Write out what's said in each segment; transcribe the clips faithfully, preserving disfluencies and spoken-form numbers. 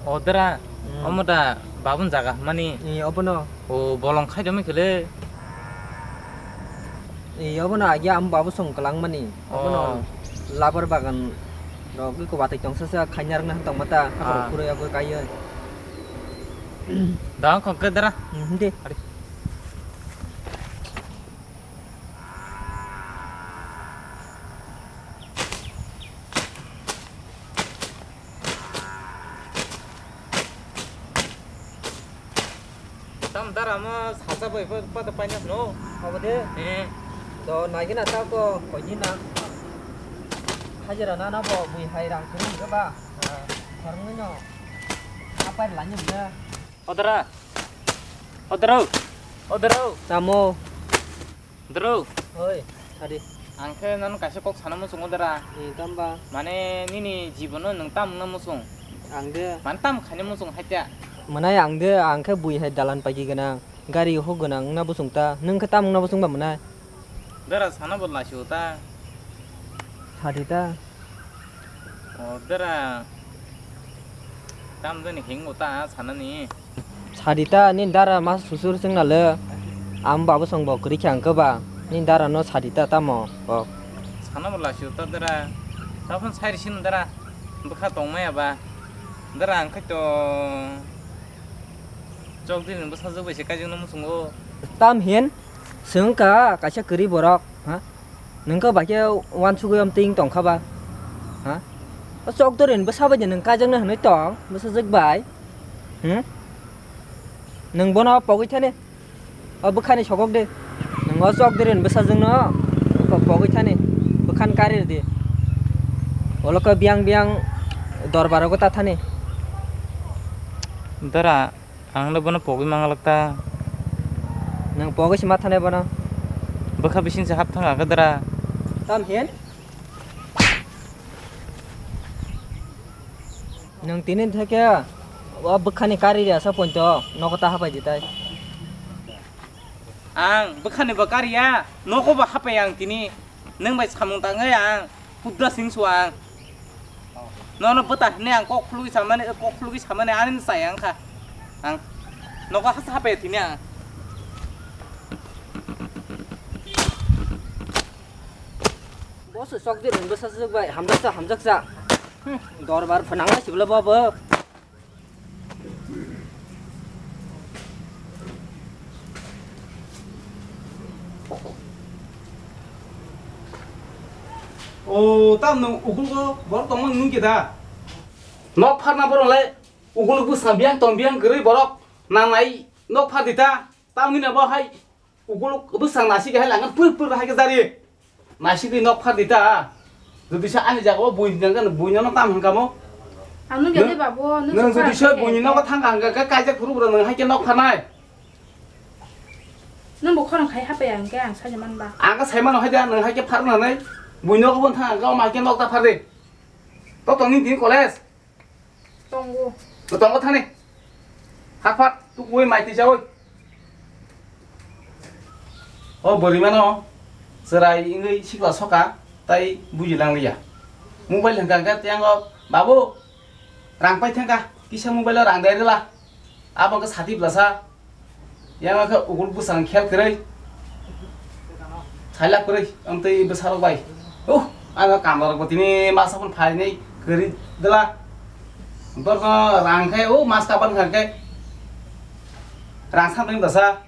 O dara, hmm, omo da babun jaga mani. Ee, obono. O bolong khai dami khele. Ee, obono agi am babu song kelang mani. Obono, oh, labar bagan rok iko batai tong sasa khanyar na tong mata. Ah. Hakor kuro ya koi kai. Da khong ke dara. Hmm, de. Ari. Tam dara mo salsa bai pa, pa, paina no. Abo de. Eh. Do nagi na ta ko, ko ni na. Hajira na na bo bui hai rang kuru ke ba. Ah. Khorang no. Apa lani na. Odara. Odara. Odara. Tamo. Dro. Oi, sadi. Ang khe nono kaisa kok sana muchungo dara. Ni tamba? Mane nini jibono nwng tam wngna muchung? Ang de. Mane tam khaina muchung haikya? Mwnai ang de, ang khe bui hai dalan paiki gwnang, gari huk gwnang wngna buchung ta. Nwng khe tam wngna buchung ba mwnai? Dara sana bo lasio ta. Sadi ta. O dara. Tam jani hingo ta sanani. Sadi ta ni dara ma susur sing na le. Am babu song bo kwrwi khe ang khe ba. Ni dara no sadi ta tamo bo. Sana bo lasio ta dara. Taphon sai risi no dara. Bwkha tong maya ba. Dara ang khe to. Chok di ni bwsa jwk bai se kaijakno muchungo. Tam hin? Swng ka kaisa kwrwi borok, ha? Nwng khe bai khe uansugwi om twi wng tong kha ba? Ha? O chokdori ni bwsa bai de nwng kaijakna hwnwi tong, bwsajwk bai? Hmm? Nwng bono pogwi thani? O bwkhani sogok de. Nwng o chokdori ni bwsajwkno po-, pogwi thani. Bwkhani kari rw di. Olo khe biyang biyang dorbar rogo ta thani. Dara. Ang le bono pogwi manglak ta. Nwng pogwi se ma thanai bono. Bwkha bising se hap thang kha dara. Tam hin? Nwng tini theke o bwkhani kari ri asa pointo nogo ta hapai di tai. Ang bwkhani bo kari ya, nogo bo hapai ang tini. Nwng bai samung tangwi ang. Pudra sing suang. Nono bwta hwnwi ang kok khulugwi samani, kok khulugwi samani ani sai ang kha. Ang nogo hasa hape thini ang. Boss sok je rung bwsa jwk bai hamjaksa hamjaksa. Hmm, dorbar phnang lai sibla bobo. O, tam nung ukulgo borok tongma nung kida. Nok pharna borok lai ukulgo bwsang biyang tong biyang kwrwi borok nangnai nok phar dita. Tam nini abo hai Ukuluk bwsang nasik hai langan pur pur hai ke jari. Nasik ni nok phar dita. Jodi sa ani jaga o bui nang kan bui no tam hangkamo. Ang nung gede babo, nung jodi sa bui ni nok thang ang ka kaijak phuru bro nang hai ke nok pharnai. Nung bo khorang khai hapai ang ke ang sai man ba. Ang ka sai man hai da nang hai ke phar nanai. Bui nok bo thang ang ka ma ke nok ta phar de. To tong ni din college. Tongo. To tongo thani. Hakphat, tu koi mai tisa oi. O borimano, serai ingoi sikla soka, tai buji lang liya. Mobile hangka hangka tiango, babu, rang pai thangka, kisa mobile rang dai rila. Abo ke sati blasa. Yang khe ukur bwsang khel kwrwi. Sailak kwrwi, amtwi bwsarok bai. Uh, ano kamlarok bo tini masa phone phainai kwrwi dwla. Borno rang khe, uh, mas kaban kha khe. Rang samtwi bwsa.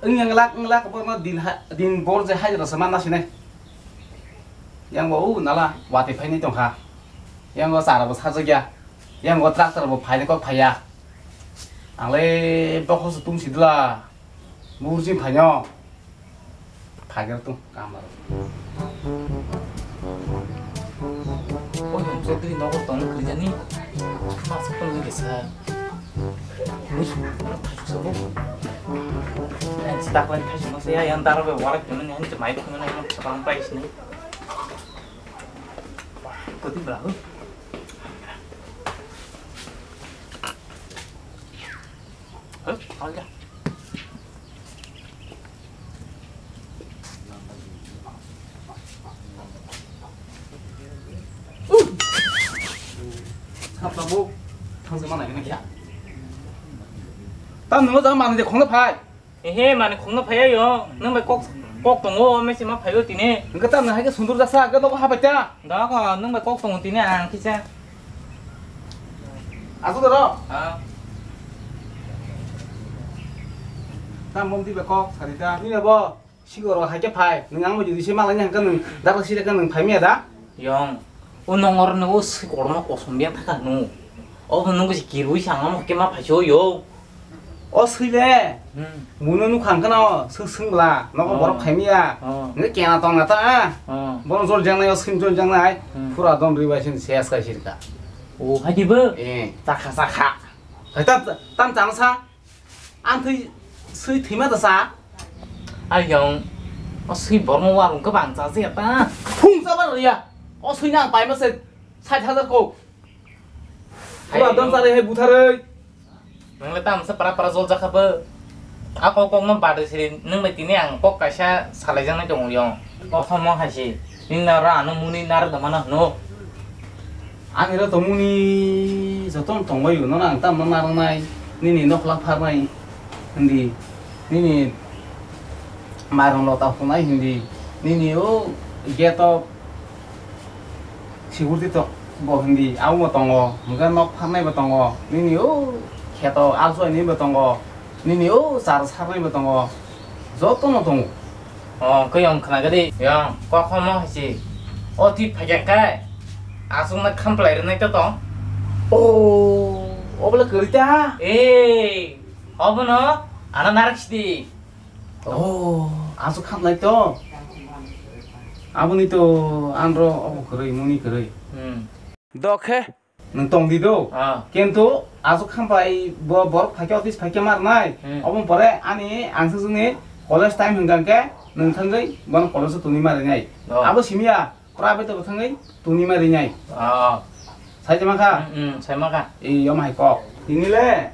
Wng yang lak, wng lak, borno din ha, din bor je hai rasa manna sinai. Yang bo, uh, nala, watwi phainai tongkha. Yang bo chara bo sajak ya. Yang bo tractor bo phainai kok phaiya. Ang le bokhok se tung si dwla. Murjing phaino. Phaigir tung kamar. Oi, hum so twi nogo tong kri jani. Ma sa tong ni sa. Mus. Thaisu so. Ang si tak lain thaisu mas ya yang daro be warak tong ni ang si mai tong ni ang sa bang pai sini. Koti bra. Huh? Huh? Al ya. Thap tabuk. Tam nungno jang manwi de khongno phai. Ehe, mani khongno phaiya yo. Nang bai kok, kok tongo, mese ma phaio tini. Nang tam nang hai ke sundur jasa, ke nogo habai ta. Da ko, nang bai kok tongo tini ang kisa. Asu doro. Ha. Tam mom di bai kok, sarita. Ni bo. Sigoro hai khe phai, nwng ang bo jodi se malai nang khe nwng daklak sida khe nwng phai maya da? Yong, o nongor no o sikorno kosom biya thaka no. O bo nung se kirui sangam khe ma phaiso yo. O sui le. Hmm. Muno nukha ang khana o sung sung bla, nogo Oh. borok phai maya. Oh. Nge kena tong na ta. Oh. Bono jol jang nai o sui jol jang nai. Hmm. Pura don ribai sin ses kai sirka. O hai di bo. Eh. Chakha chakha. Hai tam tam chang sa. Ang thwi swi thwima da sa. Ayong, o swi borno warung kwbang cha se ta. Phung cha bar ya. O swi nang pai ma se sait hajar ko. Pura Ayong. Dom chari hai butharoi. Nang le tam se para para jol jakha bo. A kok kok no bade siri nang le tini ang kok kaisa salai jang nai tong yong. Kok homo hai si. Nini naro ano muni naro da mana hwno. Ani ro tongmuni jotono tongbaio, nono ang tamo narwknai, nini nokhla pharnai, hindi, nini mairung lota hunai hindi, nini o gate o security tok bo hindi, abo bo tongo, hwnkhe nok pharnai bo tongo, nini o kheto alsoi ni bo tongo, nini o char sarnai bo tongo, jotono tongo. O, khe yong khna gadi, yong, kok homo hai si. O twi phaikha khe, aswk na khamplai rwnai to tong. O, o bole kwrwi ta? Ei, obono, ana narak sidi. O, aswk khamlai to. Aboni to anro obo kwrwi, muni kwrwi. Hmm. Dokhe. Nwng tong di do. Ah. Kintu aswk khambai bo borok phaikhe office phaikhe marnai. Hmm. Oboni pore ani ang swkni college time hwnkha khe nwng thangwi bono college o tongwi marinai. Oh. Abo simiya private bo thangwi tongwi marinai. Ah. Sai tongma kha? Hmm, hmm, sai ma kha. Ei yom hai kok. Tini le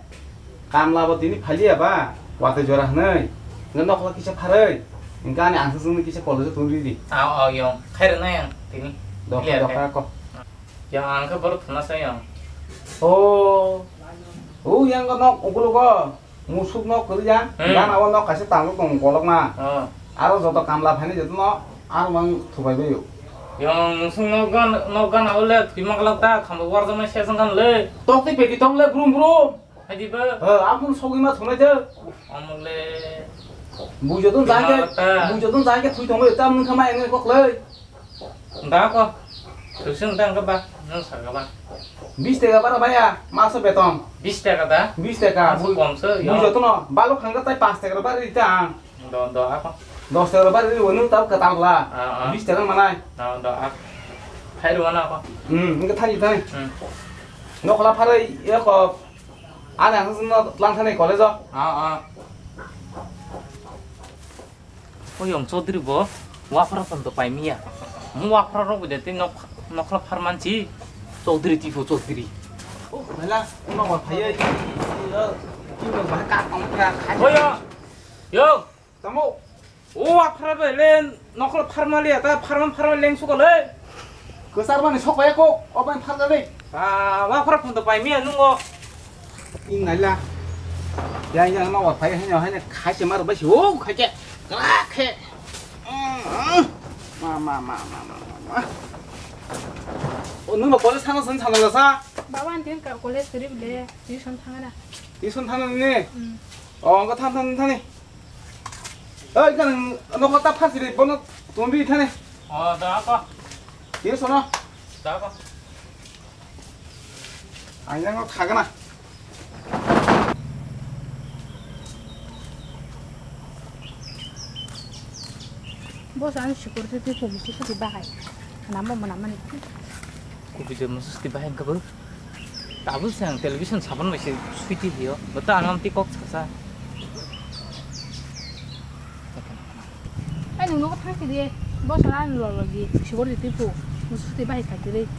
kamla bo tini phaliya ba watwi jora hwnwi. Nwng nokla kisa pharwi. Hwnkha ani ang swkni kisa college o tongwi di. Ah, oh, yom. Khairwnai ang tini. Dokha, clear dokha khe. Kok. Yang ang khe borok thumna sai ang. Oh. Oh, yang ko nok ukulugo. Musuk nok kwrwi yang. Hmm. Gana o nok kaisa tango tong kolokma. Oh. Aro joto kamla phani joto no aro mang thubai bayo. Yang musuk nok gan, nok gana o le thwima glak ta, khamba warjaknai sesang gan le. Tok tei peti tong le brum brum. Hai di ba? Eh, amul sogwi ma thunai de. Amul le. Bujo tun jage, Thwima ta. Bujo tun jage thui tong le tam nung khama eng kok le. Da ko. Tuition da ka ba, nang sa ka ba. Bis taka bara baya, maso beton. Bis taka da? Bis taka. Maso Bu-, kom se, bu yo. Joto no, balok khang tai pas taka bara rita ang. Do, do, apa? Dos taka bara ri wanu tau ka tang la. Ah, ah. Bis taka manai. Do, do, ap. Khai ro na apa? Hmm, ngi thani thani. Hmm. Nokla pharai ya ko. Ana ang no lang thani college o. Ah, ah. Oyong Chaudhary bo waphra phano to paimiya. Mo waphra rok bo de tei nok, nokla pharmanchi Chaudhary tipo Chaudhary. Oh, mela, nok wa phaiye. Ki nok ba ka tong kha. Oyo. Yo. Tamo. O waphra be le nokla pharmaliya ta pharman pharman leng suko le. Kwchar mani sok bai ko, o bai phar jani. Ba, waphra phano to paimiya nungo. Ing naila. Ya, ya, ma wa phai, hanya, hanya, khai se mar bai si, o, khai ke. Kra khe. Ma, ma, ma. O, nung ba college thana san thana la sa? Baba, antin ka college trip le, tuition thangana. Tuition thana ni? Hmm. O, ang ka than, than, thani. Oi, kan, nokla ta phar si, bono tumbi thani. O, da apa? Tuition no? Da apa? Ang yang kha gana. Boss, ang security twi phung musu suti bahai. Namo mana mani. Kubi de musu suti bahai kabo. Tabuk se ang television saban bai se suiti hiyo. Bata anam ti kok sasa. Ai, nung nogo thang sidi, boss, ani lolo di, sibor di tipu, musu suti bahai kha tiri.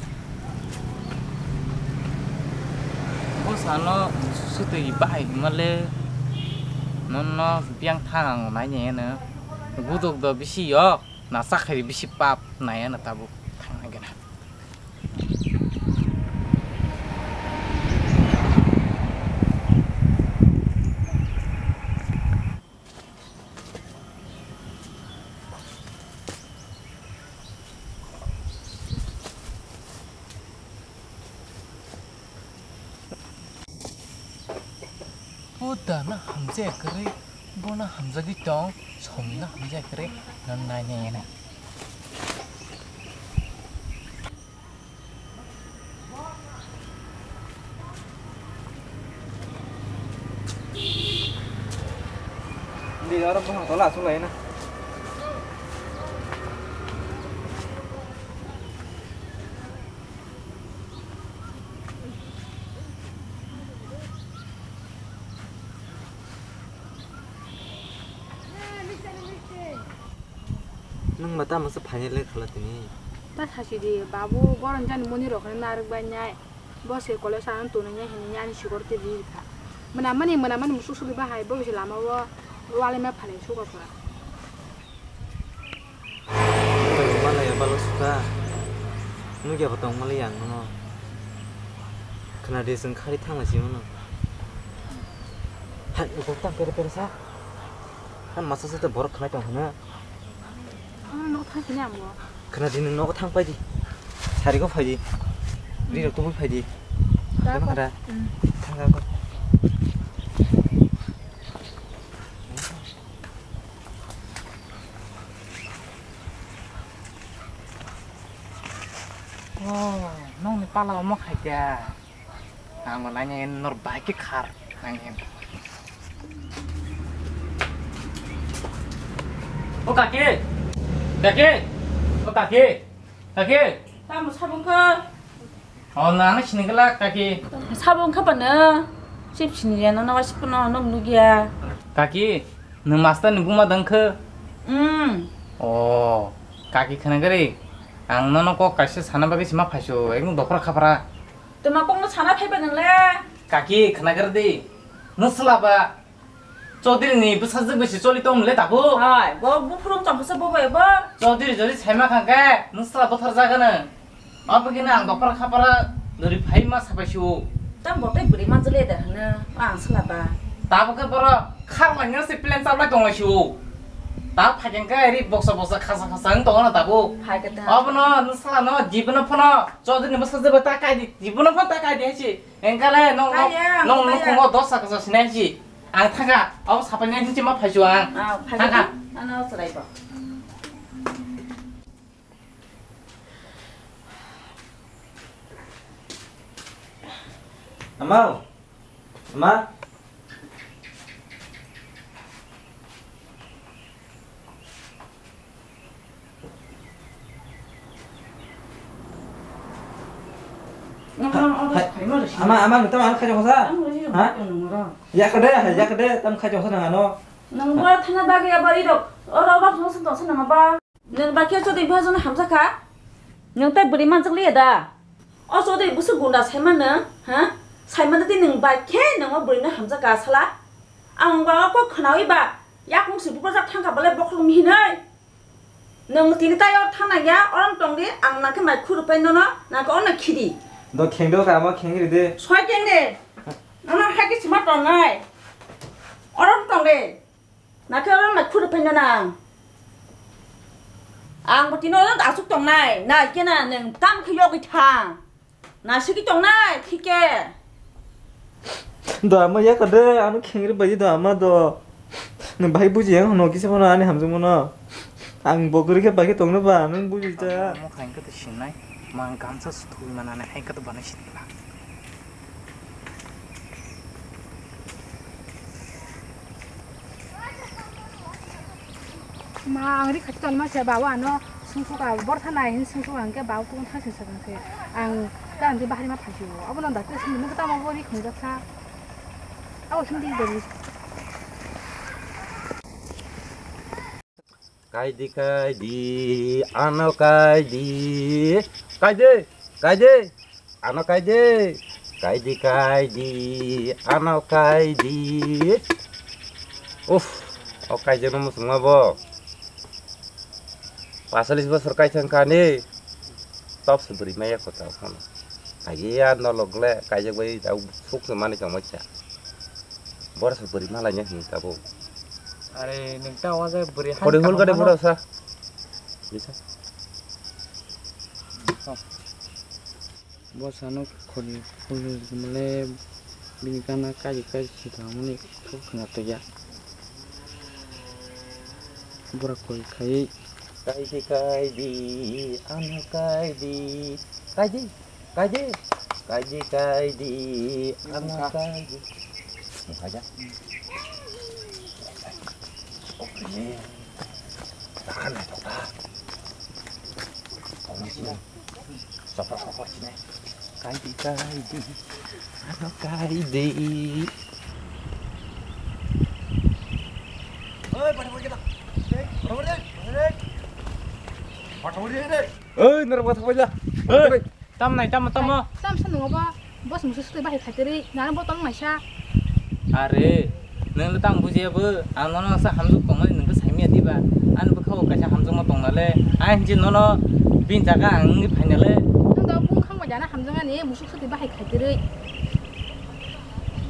Boss, ano musu suti bahai himale, nono biang thang ang nai ne na. Gudok do bisi yok, na sakhari bisi pap nai na tabuk thang nai gana. Buddha no hamjak kwrwi, bono hamjagwi tong, Somi no hamjak kwrwi, no nainai na. Hindi, oro buphang tola aswk lai na. Nwng ba tamo se phainai le khala tini. Ta sasi di, babu, boron jani moni rok hwnwi narwk bai nai. Bo se college ano tonwi nai hwnwi ani sikor twi ri kha. Mwnamani, mwnamani musuk sugwi bahai, bo se lama o wale ma phalai suka pora. Tongmani ya balo suka. Nugya bo tongmani yang no. Khna de seng khari thang si mano. Hai, uko tang pere pere sa. Han masa sa te borok khnai tong hana. Ah, nok thang sini ambo. Khna di nwng nogo thang pai di. Sari go phai di. Ri rok tubui phai di. Da Tama ko. Khada. Hmm. Thang ga ko. Oh, nokni pala omo khaikha. Ang bo nainai nor bai khe khar. Nainai. O kaki! Kaki! O kaki! Kaki! Tamo sabong kha? O nang sini gala kaki. Sabong kha bana. Sip sini ya no na wasip no no nugya. Kaki, nwng master ni buma dang kha? Hmm. O, kaki khana gari. Ang nono kok kaisa sana bagwi sima phaisu, ekdom dophra khapra. Tuma kok no sana phaiba nang le? Kaki khana gari di. Nwsla ba. Chaudhary ni bwsajwk bai se choli tong le tabuk. Hai, bo buphuru chongkha se bo bai bo. Chaudhary jodi saima khang khe nwsla bothar jagano. Abagino ang dophra khapra dori phai ma sapai sio. Tam bo tei bwrwi manjak le da hwno, ang swlaba. Tabuk khe boro khar langya se plan chaplai tong lai sio. Ta phaikhang khe ri boksa boksa khasa khasa wng tongo na tabuk. Phai khe ta. Abono nwsla no jibono phano Chaudhary ni bwsajwk bai ta kai di, jibono phano ta kai di hai si. Engkale nong nong Kaya, nong kaya. Nukhungo dosa kasa sinai si. Ang thangkha, abo sapai nai hinsi ma phaisu ang. Ah, phaisu. Thangkha. Ano chwrai bo. Amau. Ama. Ama, ama, nang tamo ano khaijak sa? Ha? Yakade, yakade, tam khaijak sa nang ano. Nang ba thana bagwi aba irok, oro oro thana sa tongsa nang ba. Nwng ba khe Chaudhary Bhajan hamjakha? Nwng tei bwrwi manjak liya da? O Chaudhary bwswk gunda saimano, ha? Saimano tei nwng ba khe nwng o bwrwino hamjakha sala? Ang ba o kok khnaui ba yakung se buprajak thangkha belai bokhorok hinwi. Nwng tini tai o thang nangya, orom tong di, ang nang khe mai khuru pai nono, nang khe ono khidi. Do kheng do ka, amo kheng ri de. Soi kheng de. Nono hai khe sima tongnai. Orom tong de. Nakhe oro mai khuru phaina nang. Ang bo tino asuk tongnai, nai khe na nwng tam khe yogwi thang. Na sigi tongnai, thike. Do ama yakade, ano khengri bai do ama do. Nwng bai buji yang hono kisa bono ani hamjak mano. Ang bo kwrwi khe bai khe tongno ba, nwng buji ta. Mo khain khe to sinai, mang gamsa sutui manani hai khe to banai sinai. Ma, ang ri khati ton ma se bawa ano sungsuk a bor thanai hin sungsuk ang ke bawa kun tha sing sakang se ang ta ang bahari ma phasi o abo no da ke sini mo ta ma bo ri khung jak sa abo sini di. Kaidi, kaidi, ano kaidi. Kaidi, kaidi, ano kaidi. Kaidi, kaidi, ano kaidi. Uff, o kaidi no musungma bo. Pasalis bosor kaithang kani. Top se bwrwi maya kota phano. Agi ya nolok le kaijak bai da suk se mani tongma cha. Bor se bwrwi malai nya hin tabo. Are nung ta waje bwrwi han. Kori hol kade bura sa. Bisa. Bo sano khoni khoni mane Bini gana kaidi kaidi se tongmani kok khna tongya. Bura koi khai. Kaidi kaidi, ano kaidi. Kaidi, kaidi, kaidi, kaidi, ano kaidi. Mukhaja. Oke. Tahan, tokta. Kaidi, kaidi. Ano kaidi. Oi, pati pati kita. Pati pati. Pati pati. Oi, nara pati pati. Oi. Tam nai, tam, tam. Tam sa nungo ba. Boss musu sutwi bahai khaiteri. Nana botol naisa. Are. Nwng le tang bujiya bo, ang nono sa hamjwk tongmani nwng khe saimanya diba? Ani bwkha o kaisa hamjwkma tongna le, ang hinji nono bini jaga ang wngwi phaina le. Nwng da bung khangma jana hamjwk ani musuk sutwi bahai khaiteri.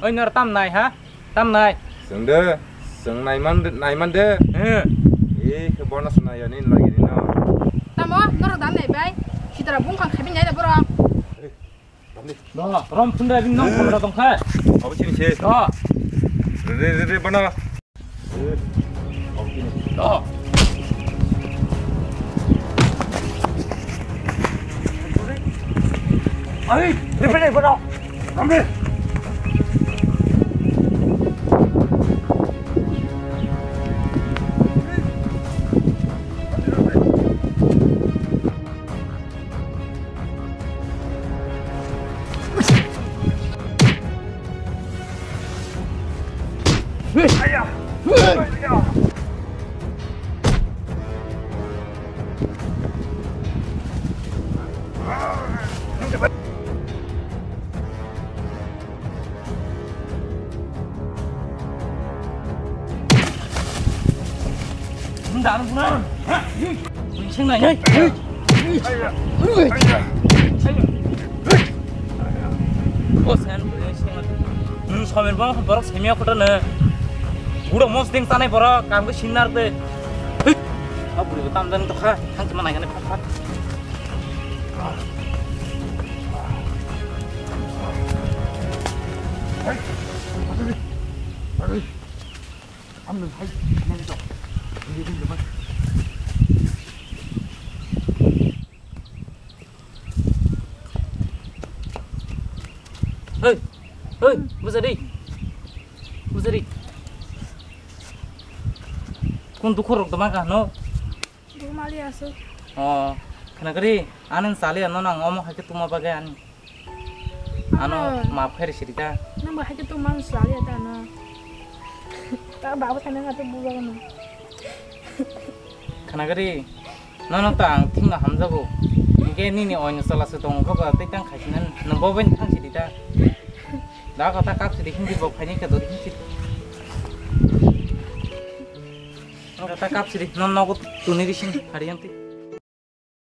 Oi nor tam nai ha? Tam nai. Swng de, swng naiman de, naiman de. He. E khe bono swng nai ani lagi ni no. Tamo norok da nai bai. Sitara bung khang khaibin nai da borok. Do, rom phunda bini nong phunda tongkha. Abo chini se. Do. Re, re, re, re, bana. Do. Ai, re, re, re, bana. Rambe. Nwng somen borok, borok semia kotor no. Guro mos ding tanai borok, kam ke sinar de. Hei. Abu tam dan to kha, thang cuma nai kane kha. Hei, hei, bujadi, bujadi. Kun dukhor rok dama ka no? Bumali asu. Oh, khana gari, anin sali ano nang omo hai ke tuma bagai ani. Ano maaf khairi siri ta. Nang ba hai ke tuma sali ta no. Ta babu thani ngato bubago no. Khana gari, nono ta ang thingno hamjago. Hingke nini oino chwla se tongo khe ba tei tang khaisina nang bo bai thang sidi ta. Da kha ta kap sidi hindi bo khaini khe dori hindi. Nang kha ta kap sidi non nogo tuni rising hari yang ti.